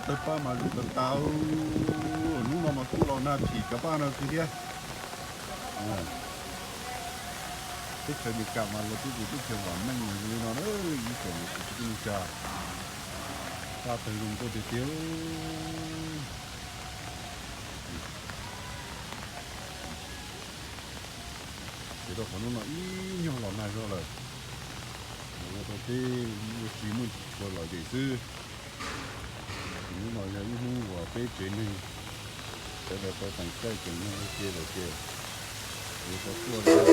Tawg paj mas zuj tawg tas, hnub no mas kuj los nag phim cov paj no kiag thiab. Teb chaws Amelikas mas los twb tus teb chaws vam meej li no, ib tsoom niam txiv kwv tij neej tsa, paj tawg zoo nkauj tiag tiag. Ces rau qhov hnub no ib nyuag los nag zog lawm, ua rau peb muaj tsis muaj ntsis tsis tshua lom zem xwb. Hnub no yog ib hnub uas peb tsev neeg sawv daws tau teem caij tseem neeg ua ke lawm ces yuav tau tuaj li.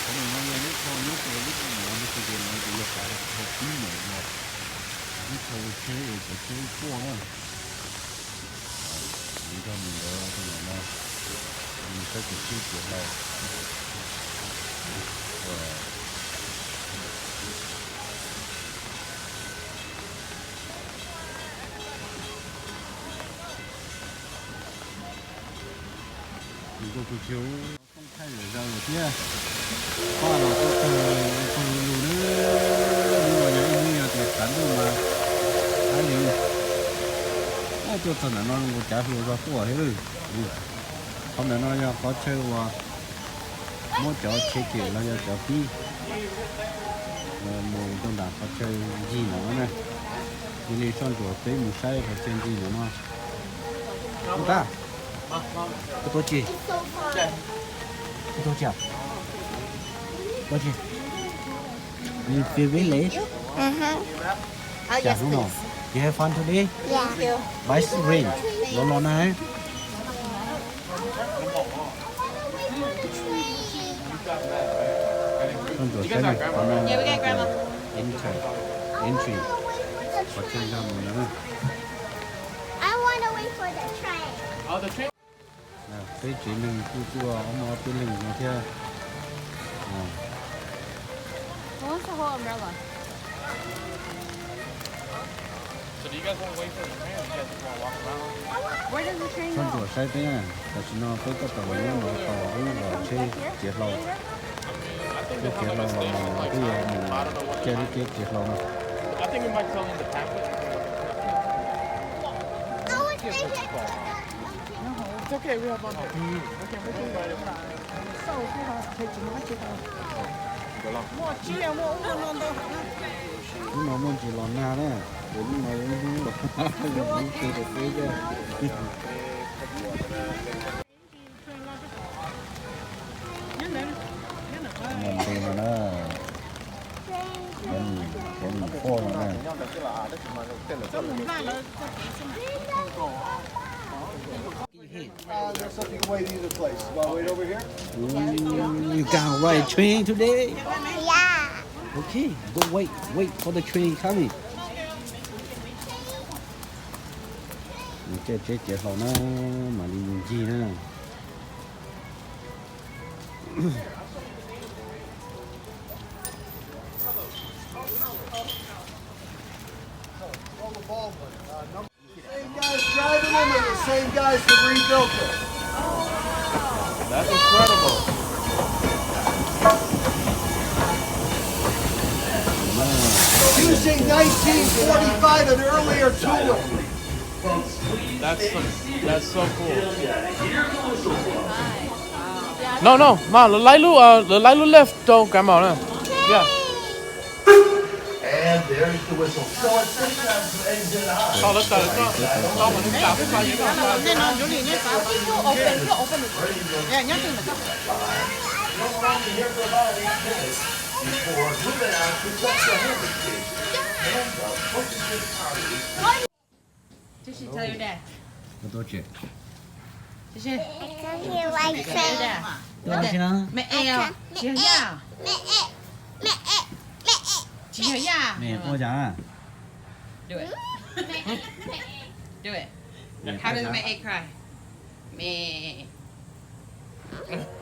Qhov no yog lub thau nyob rau lub no, no ces no ces yog qhov thau pib no, lub thau tsheb es cov tsheb quaj na. Nrog mus ntawd no, mus saib cov tsheb ciav hlau. Nws kuj tsis thaij lawm zaws lawm thiab. Paj los kuj tawg pawg lug na. Hnub no yog ib hnub yog tias xav ntuj mas hab li. Tuaj txog ntawm no zoo nkaus cav hluas zog tuaj thiab. Qhov ntawm no yog qhov chaw uas muab cov tsheb kem los yog cov pib mus rau nram qhov chaw ncig ntawm no na. Cia li soj ntsuam peb mus saib qhov chaw ncig ntawm no. Ub tab, koj tuaj tsi? Koj tuaj tsi? Tuaj tsi? You feel village? Cas hnub no you have fun today? But it's rain. Los los nag. Soj ntsuam saib na, qhov no entry, entry, qhov chaw nkag mus no na. Peb tsev neeg kuj tuaj ob peb leeg no thiab. Soj ntsuam saib peb na, tam sim no peb tab tom los nyob no tau lub tsheb ciav hlau. Lub ciav hlau los mus, peb yuav mus caij lub tsheb ciav hlau no. Hnub no muaj ntsis los nag na, ces hnub no yog ib hnub los nag, yog hnub tsheb rau peb thiab. Nqe no na, cov mus foj no na. You can ride train today? Yeah. Okay, go wait, wait for the train coming. Nws caij tsheb ciav hlau na, mam li mus ncig na. Same guys driving them or the same guys that rebuilt them? That's incredible. Using nineteen forty-five and earlier tooling. That's so, that's so cool. No, no, ma, lawv laib lub, lawv laib lub left rau kav maum na. Yeah. And there's the whistle. So it's pretty fast. Before moving out to touch the hammock cage. Hands up. What is this party? Tell your dad. What about you? Tell your dad. What about you? Mẹ ê à? Chị Hồng Nhã à? Chị Hồng Nhã à? Mẹ ê à? Do it. Do it. How does mẹ ê cry? Mẹ.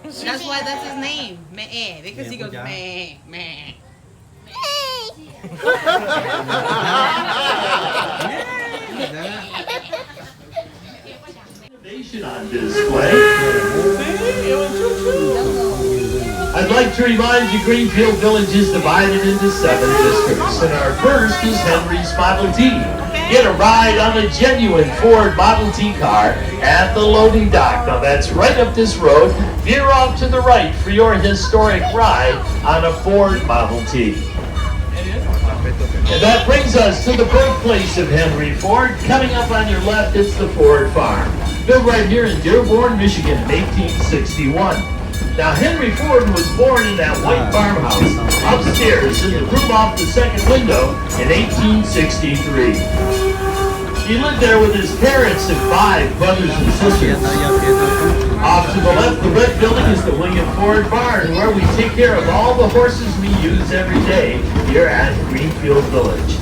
That's why that's his name. Mẹ ê, because he goes mẹ, mẹ. Innovation on display. I'd like to remind you, Greenfield Village is divided into seven districts, and our first is Henry's Model T. Get a ride on a genuine Ford Model T car at the loading dock. Now that's right up this road. Veer off to the right for your historic ride on a Ford Model T. And that brings us to the birthplace of Henry Ford. Coming up on your left, it's the Ford Farm, built right here in Dearborn, Michigan in eighteen sixty-one. Now, Henry Ford was born in that white farmhouse upstairs in the room off the second window in eighteen sixty-three. He lived there with his parents and five brothers and sisters. Off to the left, the red building is the William Ford Barn, where we take care of all the horses we use every day here at Greenfield Village.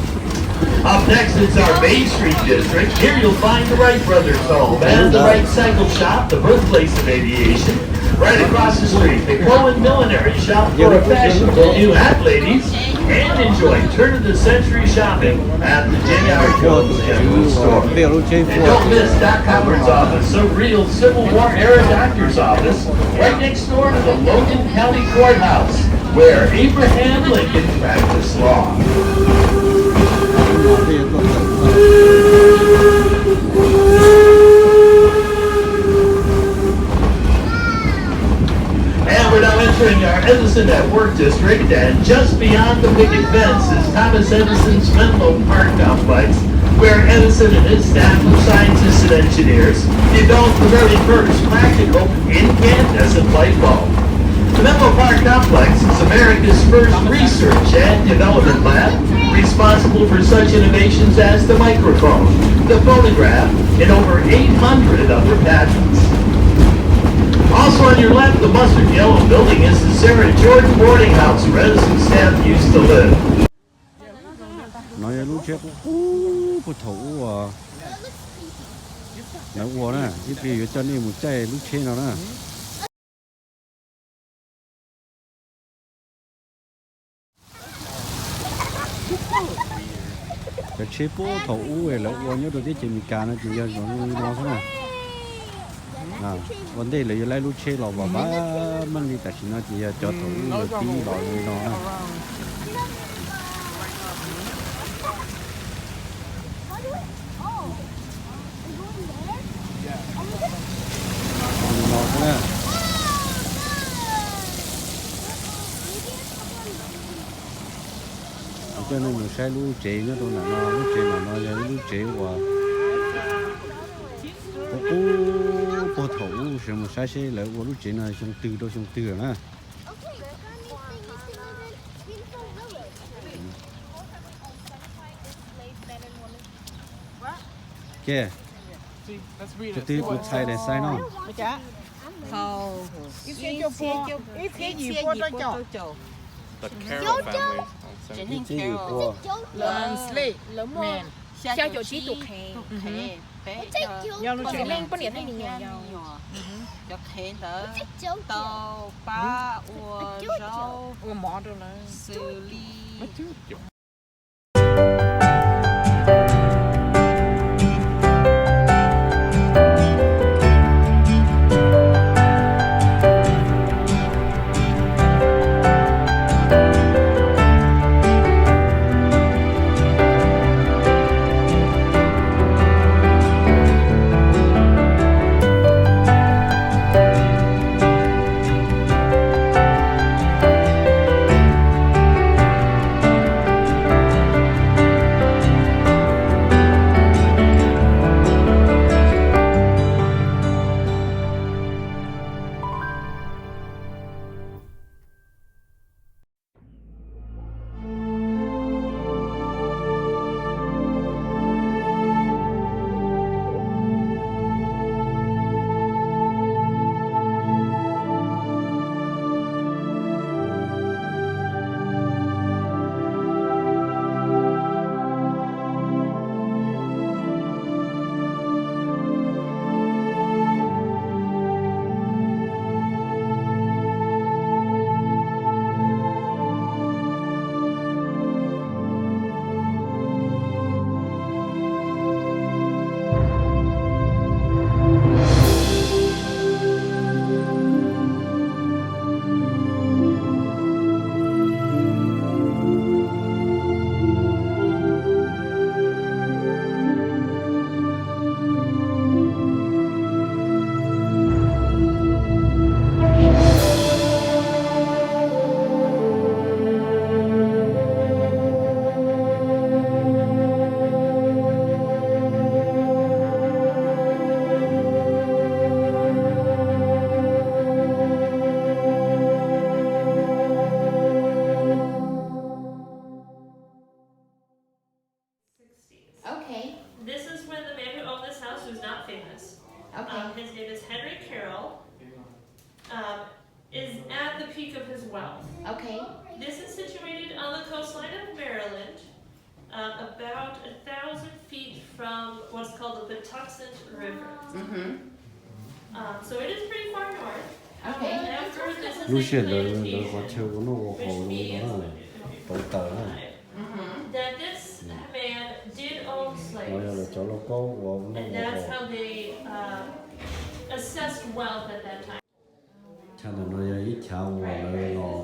Up next, it's our Bay Street district. Here you'll find the Wright Brothers home and the Wright Cycle Shop, the birthplace of aviation. Right across the street, the Cohen Millinery Shop for a fashionable new hat, ladies, and enjoy turn-of-the-century shopping at the J R Jones General Store. And don't miss Doc Howard's office, a real Civil War era doctor's office, right next door to the Logan County Courthouse, where Abraham Lincoln practiced law. And we're now entering our Edison at Work district, and just beyond the picket fence is Thomas Edison's Menlo Park complex, where Edison and his staff of scientists and engineers developed the very first practical incandescent light bulb. The Menlo Park complex is America's first research and development lab, responsible for such innovations as the microphone, the phonograph, and over eight hundred other patents. Also on your left, the mustard yellow building is the Sarah Jordan Boarding House where Edison's staff used to live. No yog lub tsheb qub qub puag thaum ub uas lawv ua na, ib pliag yuav coj nej mus caij lub tsheb no na. Cov tsheb puag thaum ub lawv ua nyob rau teb chaws Amelikas no ces yog zoo li no xwb na. Ua ntej lawv yuav laib lub tsheb los vam vam meej li tam sim no ces yog cov thaum ub lawv pib los li no na. Kuv coj nej mus saib lub tsev nyob rau ntawm no, lub tsev ntawm no yog ib lub tsev uas qub qub puag thaum ub, sawv mus saib seb lawv ua lub tsev no xyoo twg rau xyoo twg na. Ces tus twg kuv txhais daim xais no. Ib txhiab cuaj puas, ib txhiab yim puas rau caum. Ib txhiab yim puas. Lawv muaj xya caum tsib tus qhev. Yog lub tsev neeg, poj niam thiab me nyuam yaus. Cov qhev ntawd tau pab ua zaub, ua mov rau lawv xws li It's situated on the coastline of Maryland, uh, about a thousand feet from what's called the Patuxent River. Um, so it is pretty far north. Okay. However, this is a Lub sij hawm ntawd lawv plantation, qhov chaw ua noj ua haus which zoo li no na, means tau taws na. That this man did own slaves, Los yog lawv cov lauj kaub uas ua noj and ua that's haus. How they, uh, assessed wealth at that time. Chav ntawm no yog ib chav uas lawv los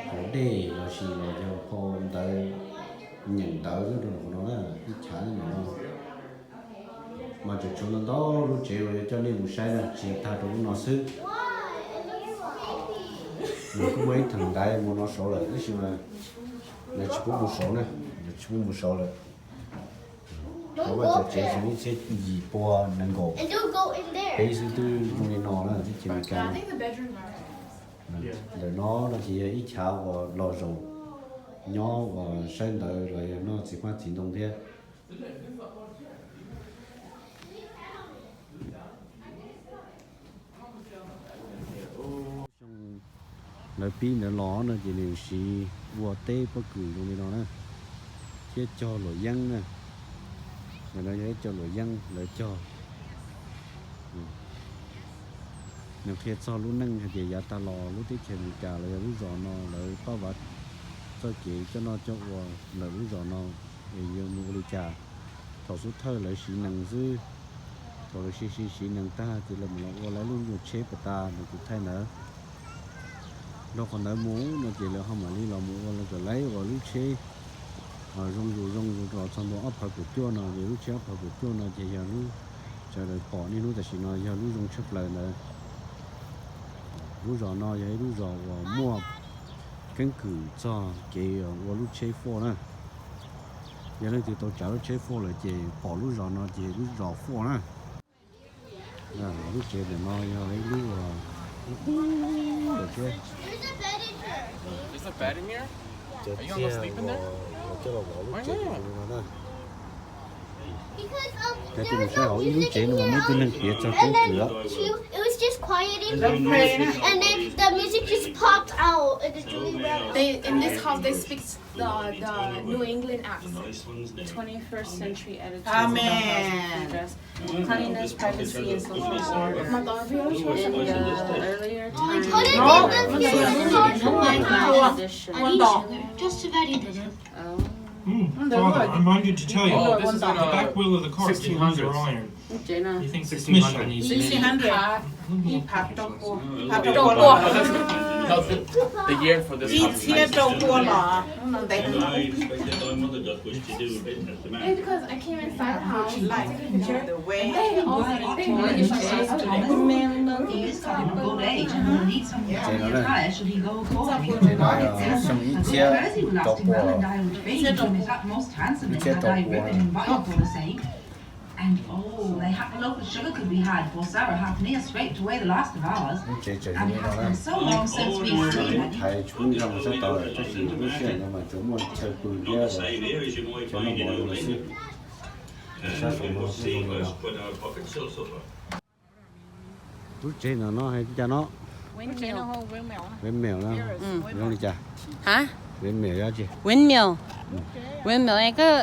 haus dej los sis los yog phau ntawv, nyeem ntawv rau qhov no na, ib chav ntawm no. Mas tseem tshuav ntau ntau lub tsev uas yuav coj nej mus saib na, tsis yog tag rau lub no xwb. Nws kuj muaj ib theem ntaiv mus no saud lawm tab sis mas lawv tsis pub mus saud na, lawv tsis pub mus saud lawm. Cov vaj cov tsev xyoo ib txhiab yim pua nees nkaum peb xwb twb zoo li no na teb chaws Amelikas no. Ntawm no no ces yog ib chav uas los zaum nyob uas saib ntawv los yog noj txiv hmab txiv ntoo thiab. Xyoo lawv pib ntawd los no ces nws siv ua teb pob kws zoo li no na, thiab cog luam yeeb na. Ntawm no yog ib co luam yeeb lawv cog. Nws qhia txog lub neej hais tias yav tag los lub teb chaws Amelikas los yog lub zos no lawv pab vav txoj kev coj noj coj ua ntawm lub zos no es yuav mus ua li cas. Thaum xub thawj lawv siv nees xwb, thaum lawv siv siv siv nees tag ces lawv mam los ua lawv lub nyuag tsheb pas tas ntawm tus thaij ntawd. Dhau qhov ntawd mus no ces lawv ho mam li los mus ua lawv kom lawv ua lub tsheb zoo zus zoo zus los txog ntua ob phav kaum cuaj no ces lub tsheb ob phav kaum cuaj no ces yog lub sawv daws pom niaj hnub tam sim no yog lub zoo tshaj plaws ntawd. Lub zos no yog ib lub zos uas muaj keeb kwm txog kev ua lub tsheb Ford na. Yog leej twg tau tsav lub tsheb Ford lawm ces pom lub zos no ces lub zos Ford na. Lub tsev ntawm no yog ib lub uas thiab cov txiag uas coj los vov lub tsev no na. Cov tus mus saib hauv ib lub tsev no mas muaj ib tug neeg piav txog keeb kwm. They, in this house, they speak the, the New England accent. Twenty-first century attitudes about housing, cleanliness, privacy, and social order. In the earlier times, tradition. Just about it. Oh. Father, I minded to tell you, the back wheel of the car is iron. He thinks it's Michelin. Sixteen hundred. Ib phav rau pua. Phav rau pua. No, the, the year for this house is nineteen sixty-two. Ib txhiab rau pua los ntawd. Because I came inside the house, like, the way Tsev no na, tsev no yog xyoo ib txhiab rau pua, ib txhiab rau pua. Lub tsev tseem zoo li no na, lub tsev tseem zoo li no na, thaiv tshwm zaj mus sab tod lawm tab sis lub sij hawm no mas tsuas muaj chaw pw thiab chaw noj mov zoo li xwb. Sab saum no kuj zoo li no. Lub tsev ntawm no hais li cas no? Windmill na. Zoo li cas? Windmill yog tsi? Windmill. Windmill, koj,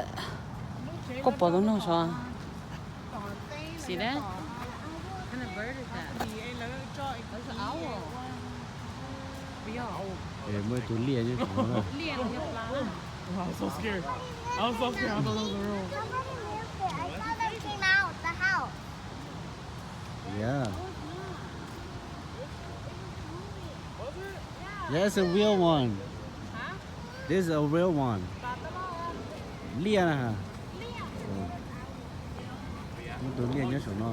koj pom tus noog sav? See that? What kind of bird is that? That's an owl. Muaj ib tug liaj nyob saum no na. Liaj no yog pla. I'm so scared. I'm so scared. I thought that was a real one. Yeah. Yeah, it's a real one. This is a real one. Liaj na. Muaj tus liaj nyob saum no.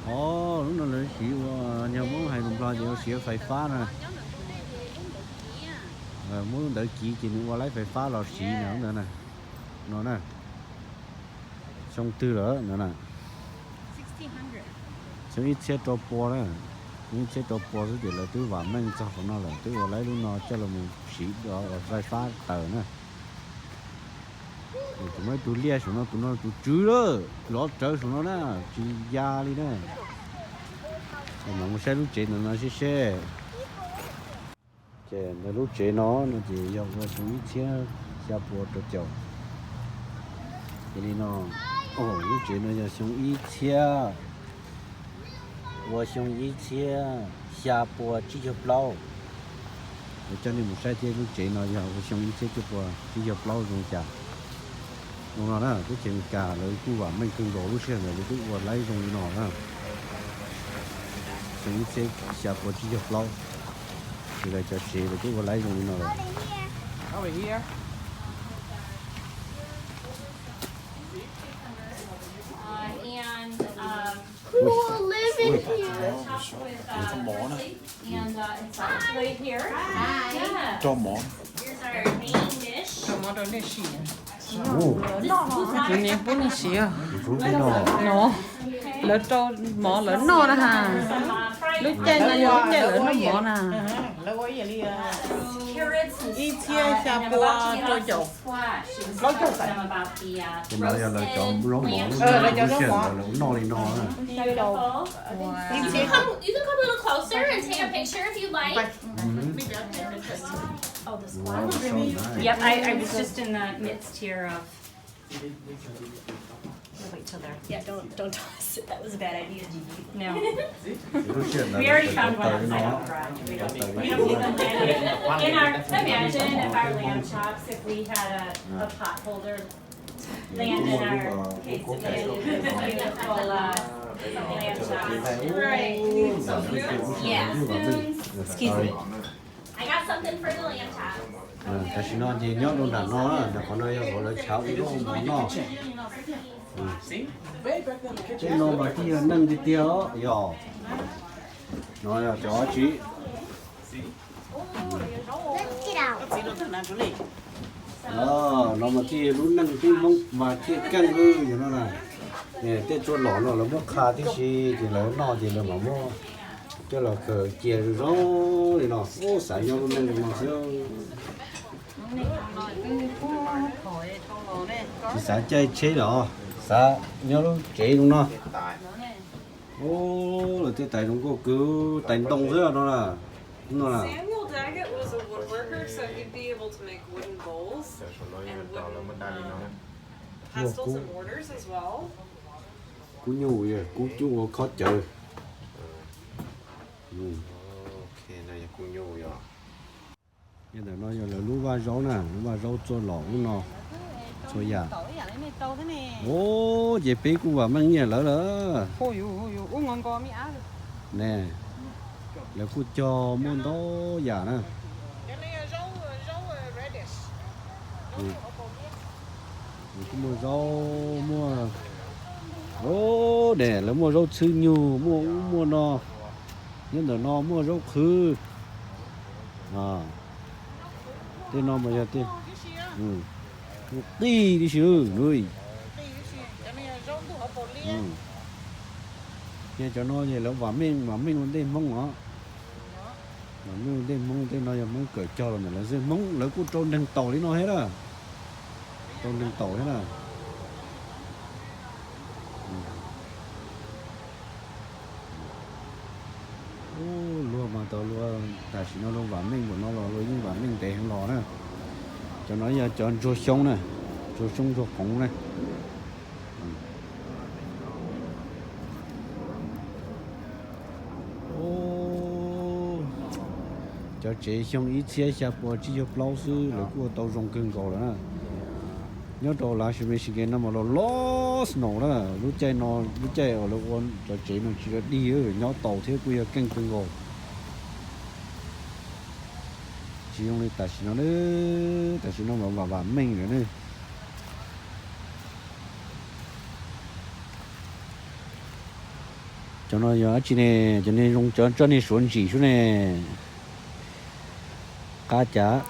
Ov, lub no lawv siv ua, yog muab hais lus Nplog ces ua siv fais fab na. Muab lub ntawd kiv ces nws ua laib fais fab los siv na, lub ntawd na. No na. Xyoo twg lawm no na? Xyoo ib txhiab rau pua na. Xyoo ib txhiab rau pua xwb ces lawv twb vam meej txog qhov no lawm, twb ua laib lub no coj los mus siv ua fais fab taws na. Tseem muaj ib tug liaj saum no, tus no tus tswv lawm, lov rawv saum no na, tsis ya li na. Mam mus saib lub tsev ntawm no seb seb. Ces ntawm lub tsev no no ces yog ua xyoo ib txhiab xya pua rau caum. Ces li no, lub tsev no yog xyoo ib txhiab, ua xyoo ib txhiab xya pua tsib caug plaub. Kuv coj nej mus saib thiab, lub tsev no yog ua xyoo ib txhiab cuaj pua tsib caug plaub zoo cas. Zoo no na, teb chaws Amelikas lawv kuj vam meej kawg nkaus, lub sij hawm ntawd lawv twb ua laib zoo li no na. Xyoo ib txhiab xya pua tsib caug plaub, ces lawv cov tsev lawv twb ua laib zoo li no lawm. Cool living here. Rau mov rau nej siv. Kuv niam pub nej siv. No, lawv rau mov lawv noj na ha. Lub caij no yog lub caij lawv noj mov na. Ib txhiab xya pua rau caum plaub caug. Ces no yog lawv cov zaub mov, lub sij hawm ntawd lawv noj li no. You can come a little closer and take a picture if you'd like. Yep, I, I was just in the midst here of. Wait till they're. Yeah, don't, don't toss it. That was a bad idea, Gigi. No. We already found one outside our garage. We don't, we don't need them landed. In our, imagine if our lamb chops, if we had a, a pot holder land in our case, it would be beautiful, uh, lamb chops. Right. Yeah. Excuse me. I got something for the lamb chops. Tam sim no ces nyob rau nram no, nram qhov no yog qhov lawv tshav ua zaub ua mov noj. Tej no mas thiaj yog neeg tiag tiag os, yog. No yog cov tsi. No mas thiaj yog lub neej tib Hmoob mas thiaj keej xwb yog no na. Tej tsuas lom no lawv muab qha tib si ces lawv noj ces lawv mam muab coj los khaws cia zoo zoo li no. Ub, xav nyob lub neej no xwb. Tsis xav caij tsheb los xav nyob lub tsev zoo no. Ub, lawv tej tais zoo nkauj kawg, tais ntoo xwb no na. No na. Samuel Daggett was a woodworker, so he'd be able to make wooden bowls and wooden, um, pestles and mortars as well. Kub nyuj, kub nyuj ua khob cawv. Yog ntawm no yog lawv lub vaj zaub na, lub vaj zaub txua lom ub no, txhua yam. Ub, ces peb kuj vam meej ib yam lawv lawm. Ne, lawv kuj cog muaj ntau yam na. Kuj muaj zaub, muaj, ne, lawv muaj zaub txhwb nyug, muaj ub muaj no. Nyob ntawm no muaj zaub qhwv. Tej no mas yog tej qij tib si. Ces cov no es lawv vam meej, vam meej ua ntej Hmoob os. Vam meej ua ntej Hmoob, tej no yog Hmoob kawm cog los ntawm lawv xwb. Hmoob lawv kuj rau neeg taus li no thiab na. Rau neeg taus thiab na. Ub, luag mas tau luag tam sim no luag vam meej npaum no los luag yeej vam meej ntev heev los na. Cov no yog cov ntsuag xyoob na, ntsuag xyoob ntsuag qoov na. Cov tsev xyoo ib txhiab xya pua tsib caug plaub xwb lawv kuj ua tau zoo kawg nkaus lawm na. Nyob rau Las Vegas no mas los los snow na, lub caij no, lub caij uas lawv ua cov tsev no tsis yog dig, nyob tau thiab kuj yog keej kawg nkaus. Tsis zoo li tam sim no, tam sim no mas vam vam meej lawm ne. Cov no yog dab tsi ne? Cov niag zoo cov tsob niag suav ntsim sub ne. Qab cas.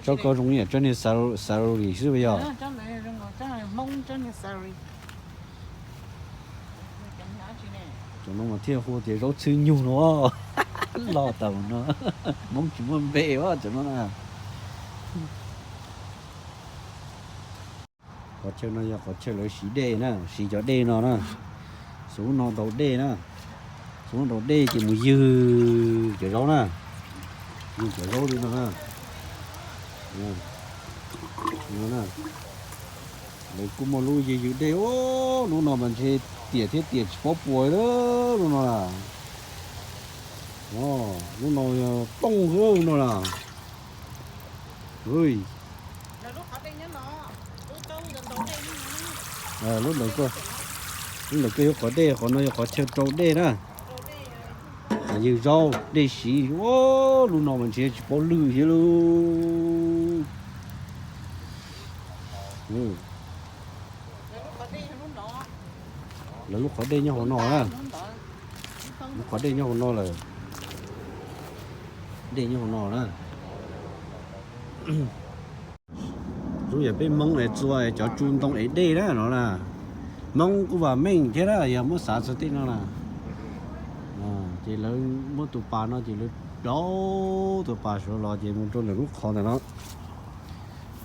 Tsob ko zoo yam tsob niag celery xwb puas yog? Cov no mas thiaj hu tias zaub txhwb nyug no. Loj tau no. Hmoob tsis muaj npe cov no na. Qhov chaw no yog qhov chaw lawv siv dej na, siv cov dej no na. Xub no ntaus dej na, xub no ntaus dej ces mus ywg cov zaub na, ywg cov zaub li no na. Lawv kuj muaj lub ywg ywg dej, lub no mas ntshe tiam thiab tiam tsis paub puas lub no na. Lub no tooj xwb no na. Lub ntawd, lub ntawd koj yog qhov dej, qhov no yog qhov chaw rau dej na. Ywg zaub dej siv, lub no mas ntshe tsis paub lwj thiab lauj. Lawv lub qhov dej nyob hauv no na. Lub qhov dej nyob hauv no lawm. Dej nyob hauv no na. Lub yog peb Hmoob es txua cov tsu ntoo es dej na no na. Hmoob kuj vam meej thiab na, yog muab xav txog tej no na. Ces lawv muab tus pas no ces lawv daus tus pas saud los ces mus rau ntawm lub qhov ntawm no.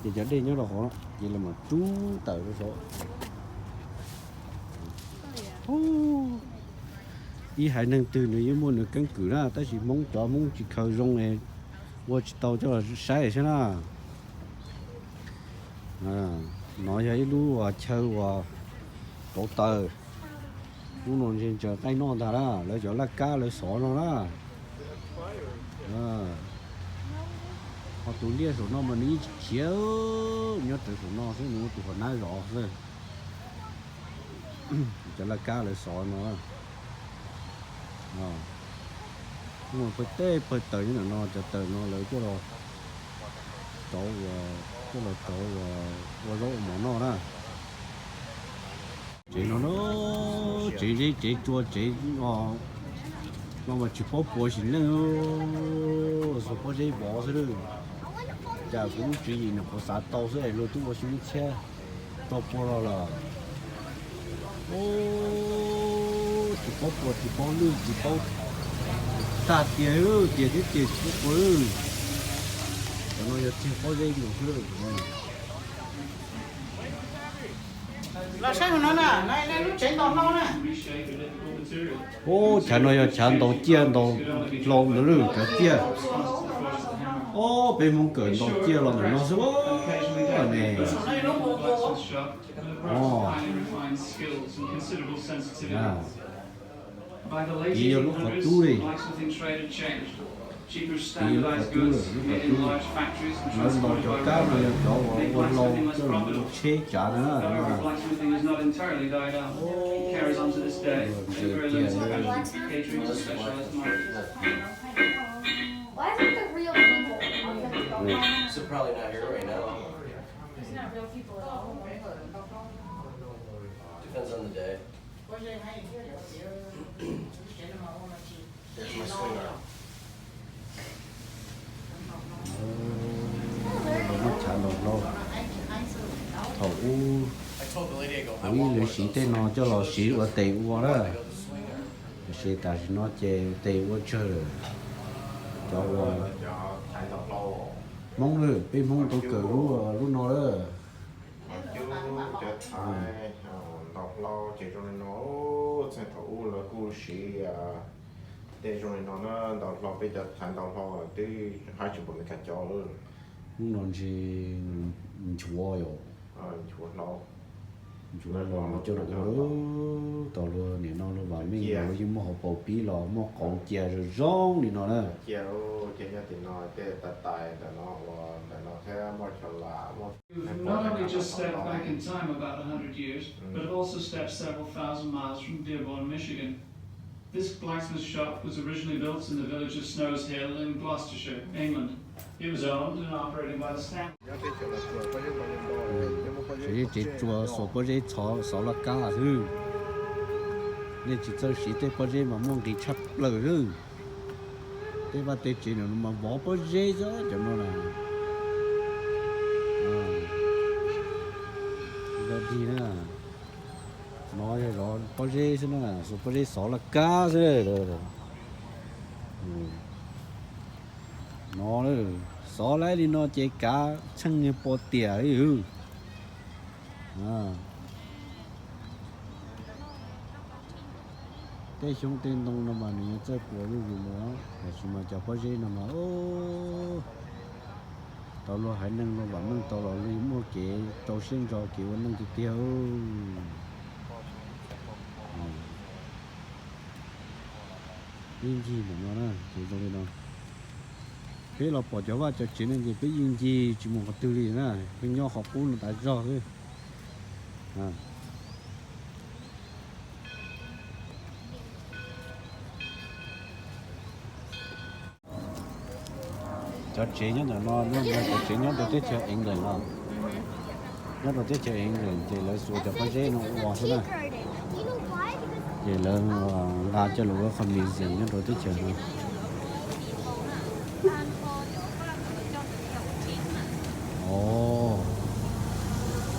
Ces cov dej nyob rau hauv no ces lawv mam rub tawm rau saud. Ib haiv neeg twg nws yeej muaj nws keeb kwm na, tab sis Hmoob cov Hmoob tsis khaws zoo es ua tsis tau coj los saib xwb na. No yog ib lub chaw uas kauv taws. Lub no ntshe ntsaws qaij noj ntag na, lawv cov laj kab lawv xov no na. Ho tus liaj saum no mas nws yeej tsis khiav, nyob rawv saum no xwb, nws ua tus hauv nab zov xwb. Cov laj kab lawv xov no. Pawg tej pawg taws nyob ntawm no, cov taws no lawv coj los rauv, coj los rauv ua zaub ua mov noj na. Tsev no na, tsev zeb tsev tsua tsev no mas tsis paub puas sim neej, xuas pob zeb vov xwb lawm. Cas kuv lub tswv yim no kuv xav tau xwb es luag twb ua xyoo ib txhiab rau pua los lawm. Tsis paub puas tsis paub lwj tsis paub tag tiag, tiag thiab tiag tsis paub puas. Cov no yog txiag pob zeb nkaus xwb. Los saib hauv no na, lub tsev ntaus hlau na. Ub, chav no yog chav ntaus ciaj ntaus hlau ntawd lawm, chav ciaj. Ob, peb Hmoob kawm ntaus ciaj los ntawm no xwb ne. Tiv yog lub qhov cub li. Tiv lub qhov cub lawm, lub qhov cub. Lawv ntaus cov kab no yog cov uas ua hlau coj los ua tsheb tsav na. Muab chav ntaus hlau. Thaum ub, kuv ib lwm siv tej no coj los siv ua tes ua na. Tiam sis tam sim no ces tes ua tsawg lawm. Cov uas Hmoob lawm, peb Hmoob tau kawm lub, lub no lawm. Cov thaiv ntaus hlau ces zoo li no, txheej thaum ub lawv kuj siv tej zoo li no na, ntaus hlau, peb cov thaiv ntaus hlau twb hab tsis npaum li kag cov lawm. Hnub no ntshe nchuav yom, nchuav hlau, nchuav hlau los coj los ua lawm. Tau luag nim no luag vam meej luag yeej muaj hauv paus pib los muaj qauv cia zoo zoo li no na. Cia, cia nyob tim no tej tais tais ntawm no ua ntawm no thiab muaj xyov lam muaj. You've not only just stepped back in time about a hundred years, but have also stepped several thousand miles from Dearborn, Michigan. This blacksmith shop was originally built in the village of Snows Hill in Gloucestershire, England. It was owned and operated by the Stanley. Tsev zeb tsev tsua xuas pob zeb xov laj kab xwb. Nej tsis txawj siv tej pob zeb mas muaj nqis tshaj plaws xwb. Tej vaj tej tsev no mas vov pob zeb xwb cov no na. Dig na, no yog zov pob zeb xwb na, xuas pob zeb xov laj kab xwb. No, xov laib li no ces kav tsheej pua tiam li. Tej xyoob tej ntoo no mas nws yuav txawj puas zuj zus mus, tab sis mas cov pob zeb no mas tau luag haiv neeg luag vam meej tau los luag muaj kev rau siab ntso kev ua neej tiag tiag. Peb ncig ntawm no na, ces zoo li no. Peb los pom cov vaj cov tsev no ces peb yeej ncig tsis mus qhov twg li na, peb nyob qhov qub no tas zog xwb. Cov tsev nyob ntawm no yog cov tsev nyob rau teb chaws England no. Nyob rau teb chaws England ces lawv xuas cov pob zeb no ua xwb na. Ces lawv nqa coj los ua qhov museum nyob rau teb chaws no.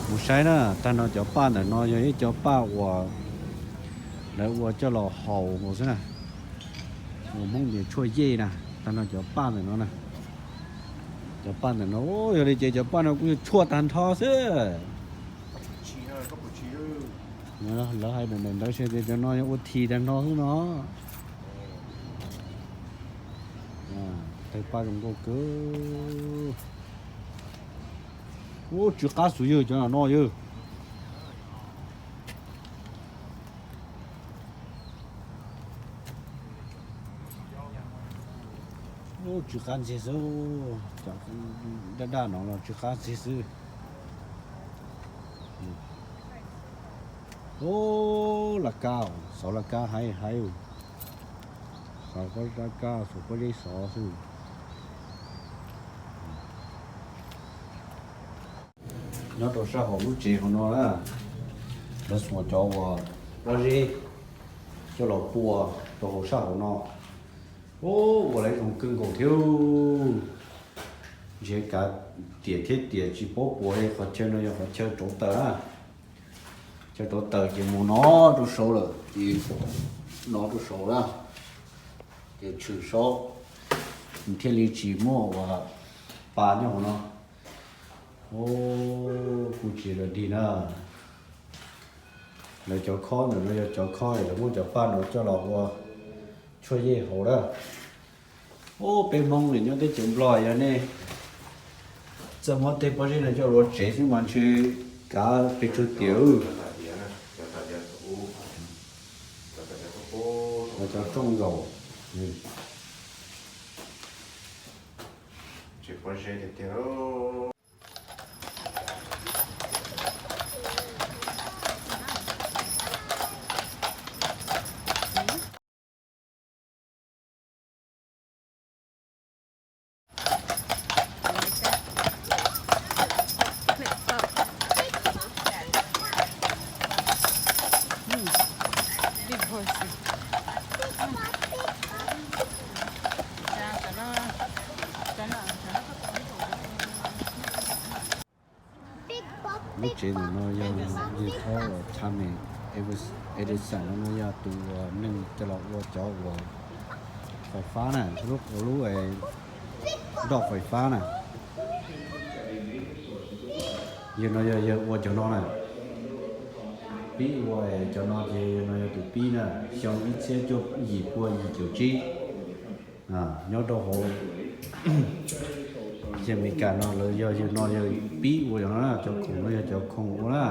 Mus saib na, tag no cov paj ntawm no yog ib cov paj uas lawv ua coj los haus xwb na. Ua Hmoob tias tshuaj yej na, tag no cov paj ntawm no na. Cov paj ntawm no, yog li ces cov paj no kuj yog tshuaj tag nrho xwb. Lawv hais ntawm ntawd ces cov no yog ua thi tag nrho xwb no. Tawg paj zoo nkauj kawg. Ub, tsw qab xwb yawg, cov no yawg. Ub, tsw qab ntxiag xwb. Cov daj daj no los tsw qab ntxiag xwb. Ub, laj kab, xov laj kab haib haib. Xov pob laj kab, xov pob zeb xov xwb. Nyob rau sab hauv lub tsev hauv no na, lawv xuas cov uas pob zeb coj los pua rau hauv sab hauv no. Ub, ua lawv zoo kawg nkaus thiab. Ntshe kav tiam thiab tiam tsis paub puas li, qhov chaw no yog qhov chaw rauv taws na. Chaw rauv taws ces mus no rau saud lawm ces no rau saud na, ces tshwm saud thiaj li tsis muaj uas pa nyob hauv no. Ub, kuj tsis lawm dig na. Lawv cov khob ntawm no yog cov khob lawv muab cov paj no coj los ua tshuaj yej haus na. Ub, peb Hmoob nyob teb chaws Nplog yog nej txawj muab tej pob zeb no coj ua tsev xwb mas ntshe kav pes tsawg tiam. Cov rooj zaum. Lub tsev ntawm no yog yawg Thomas Edison no yog tus uas neeg coj los ua cov uas fais fab na, lub, lub nroj fais fab na. Yawg no yog yawg ua cov no na. Pib ua cov no ces yawg no yog tus pib na, xyoo ib txhiab cuaj yim pua yim caum tsib, nyob rau hauv Amelikas no lawv yog yawg no yog pib ua cov no na, cov khoom no yog cov khoom ua na.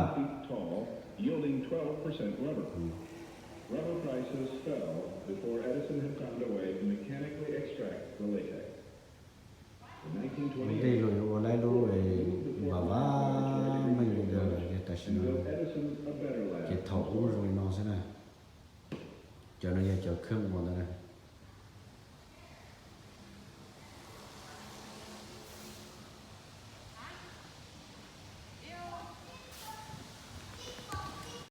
Ua ntej luag yuav ua lawv lub vam vam meej li ntawd los yog tam sim no ces thaum ub zoo li no xwb na. Cov no yog cov kheej ua ntawd na.